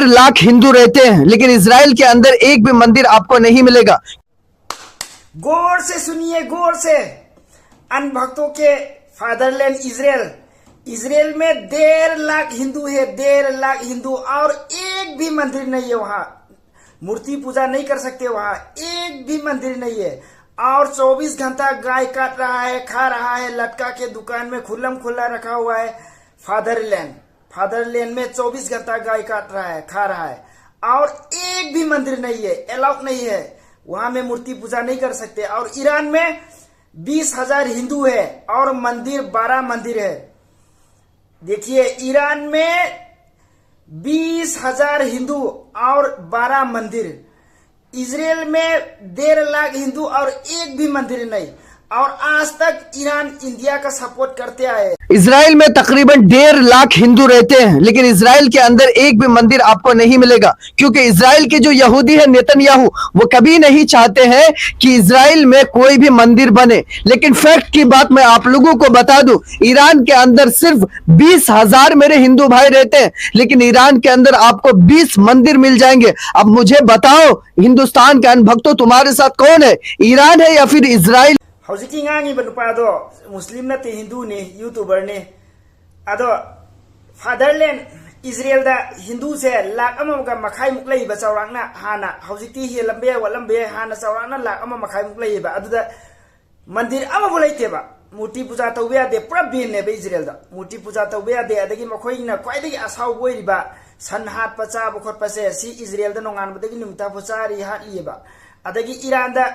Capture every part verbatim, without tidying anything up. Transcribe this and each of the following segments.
लाख हिंदू रहते हैं, लेकिन इसराइल के अंदर एक भी मंदिर आपको नहीं मिलेगा। गौर से सुनिए, गौर से। अन भक्तों के फादरलैंड इजराइल, इजराइल में डेढ़ लाख हिंदू है, डेढ़ लाख हिंदू, और एक भी मंदिर नहीं है वहां। मूर्ति पूजा नहीं कर सकते वहां, एक भी मंदिर नहीं है। और चौबीस घंटा गाय काट रहा है, खा रहा है, लटका के दुकान में खुल्लम खुल्ला रखा हुआ है फादरलैंड। फादरलैंड में चौबीस घंटा गाय काट रहा है, खा रहा है, और एक भी मंदिर नहीं है, अलाउड नहीं है वहां में, मूर्ति पूजा नहीं कर सकते। और ईरान में बीस हजार हिंदू है और मंदिर, बारह मंदिर है। देखिए, ईरान में बीस हजार हिंदू और बारह मंदिर, इजराइल में डेढ़ लाख हिंदू और एक भी मंदिर नहीं। और आज तक ईरान इंडिया का सपोर्ट करते आए। इसराइल में तकरीबन डेढ़ लाख हिंदू रहते हैं, लेकिन इसराइल के अंदर एक भी मंदिर आपको नहीं मिलेगा, क्योंकि इसराइल के जो यहूदी है नेतन्याहू, वो कभी नहीं चाहते हैं कि इसराइल में कोई भी मंदिर बने। लेकिन फैक्ट की बात मैं आप लोगों को बता दूं, ईरान के अंदर सिर्फ बीस हजार मेरे हिंदू भाई रहते हैं, लेकिन ईरान के अंदर आपको बीस मंदिर मिल जाएंगे। अब मुझे बताओ, हिंदुस्तान के अनभक्तों, तुम्हारे साथ कौन है, ईरान है या फिर इसराइल? ꯍꯧꯖꯤꯛꯀꯤ ꯉꯥꯡꯉꯤꯕ ꯅꯨꯄꯥꯗꯣ ꯃꯨꯁꯂꯤꯝ ꯅꯠꯇꯦ, ꯍꯤꯟꯗꯨꯅꯤ, ꯌꯨꯇꯨꯕꯔꯅꯤ꯫ ꯑꯗꯣ ꯐꯥꯗꯔꯂꯦꯟ ꯏꯖꯔꯦꯜꯗ ꯍꯤꯟꯗꯨꯁꯦ ꯂꯥꯛ ꯑꯃꯒ ꯃꯈꯥꯏꯃꯨꯛ ꯂꯩꯕ ꯆꯥꯎꯔꯥꯛꯅ꯫ ꯍꯥꯟꯅ, ꯍꯧꯖꯤꯛꯇꯤ ꯍꯦꯜꯂꯝꯕ ꯌꯥꯏ, ꯋꯥꯠꯂꯝꯕ ꯌꯥꯏ, ꯍꯥꯟꯅ ꯆꯥꯎꯔꯥꯛꯅ ꯂꯥꯛ ꯑꯃ ꯃꯈꯥꯏꯃꯨꯛ ꯂꯩꯌꯦꯕ꯫ ꯑꯗꯨꯗ ꯃꯟꯗꯤꯔ ꯑꯃꯐꯥꯎ ꯂꯩꯇꯦꯕ, ꯃꯨꯔꯇꯤ ꯄꯨꯖꯥ ꯇꯧꯕ ꯌꯥꯗꯦ, ꯄꯨꯔꯥ ꯕꯦꯟꯅꯦꯕ ꯏꯖꯔꯦꯜꯗ꯫ ꯃꯨꯔꯇꯤ ꯄꯨꯖꯥ ꯇꯧꯕ ꯌꯥꯗꯦ꯫ ꯑꯗꯒꯤ ꯃꯈꯣꯏꯅ ꯈ꯭ꯋꯥꯏꯗꯒꯤ ꯑꯁꯥꯎꯕ ꯑꯣꯏꯔꯤꯕ ꯁꯟ ꯍꯥꯠꯄ, ꯆꯥꯕ ꯈꯣꯠꯄꯁꯦ, ꯁꯤ ꯏꯖꯔꯦꯜꯗ ꯅꯣꯡꯉꯥꯟꯕꯗꯒꯤ ꯅꯨꯃꯤꯠ ꯇꯥꯐꯥꯎ ꯆꯥꯔꯤ, ꯍꯥꯠꯂꯤꯑꯕ꯫ ꯑꯗꯒꯤ ꯏꯔꯥꯟꯗ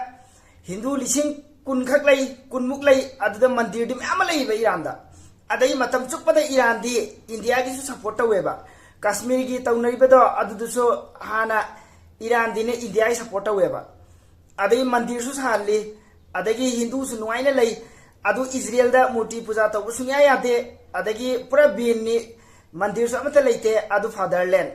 ꯍꯤꯟꯗꯨ ꯂꯤꯁꯤꯡ ꯀꯨꯟ ꯈꯛ ꯂꯩ, ꯀꯨꯟꯃꯨꯛ ꯂꯩ, ꯑꯗꯨꯗ ꯃꯟꯗꯤꯔꯗꯤ ꯃꯌꯥꯝ ꯑꯃ ꯂꯩꯌꯦꯕ ꯏꯔꯥꯟꯗ꯫ ꯑꯗꯩ ꯃꯇꯝ ꯆꯨꯞꯄꯗ ꯏꯔꯥꯟꯗꯤ ꯏꯟꯗꯤꯌꯥꯒꯤꯁꯨ ꯁꯄꯣꯔꯠ ꯇꯧꯋꯦꯕ꯫ ꯀꯥꯁꯃꯤꯔꯒꯤ ꯇꯧꯅꯔꯤꯕꯗꯣ, ꯑꯗꯨꯗꯁꯨ ꯍꯥꯟꯅ ꯏꯔꯥꯟꯗꯤꯅ ꯏꯟꯗꯤꯌꯥꯒꯤ ꯁꯄꯣꯔꯠ ꯇꯧꯋꯦꯕ꯫ ꯑꯗꯩ ꯃꯟꯗꯤꯔꯁꯨ ꯁꯥꯍꯜꯂꯤ, ꯑꯗꯒꯤ ꯍꯤꯟꯗꯨꯁꯨ ꯅꯨꯡꯉꯥꯏꯅ ꯂꯩ꯫ ꯑꯗꯨ ꯏꯖꯔꯦꯜꯗ ꯃꯨꯔꯇꯤ ꯄꯨꯖꯥ ꯇꯧꯕ ꯁꯨꯡꯌꯥ ꯌꯥꯗꯦ, ꯑꯗꯒꯤ ꯄꯨꯔꯥ ꯕꯦꯟꯅꯤ, ꯃꯟꯗꯤꯔꯁꯨ ꯑꯃꯠꯇ ꯂꯩꯇꯦ꯫ ꯑꯗꯨ ꯐꯥꯗꯔꯂꯦꯟ꯫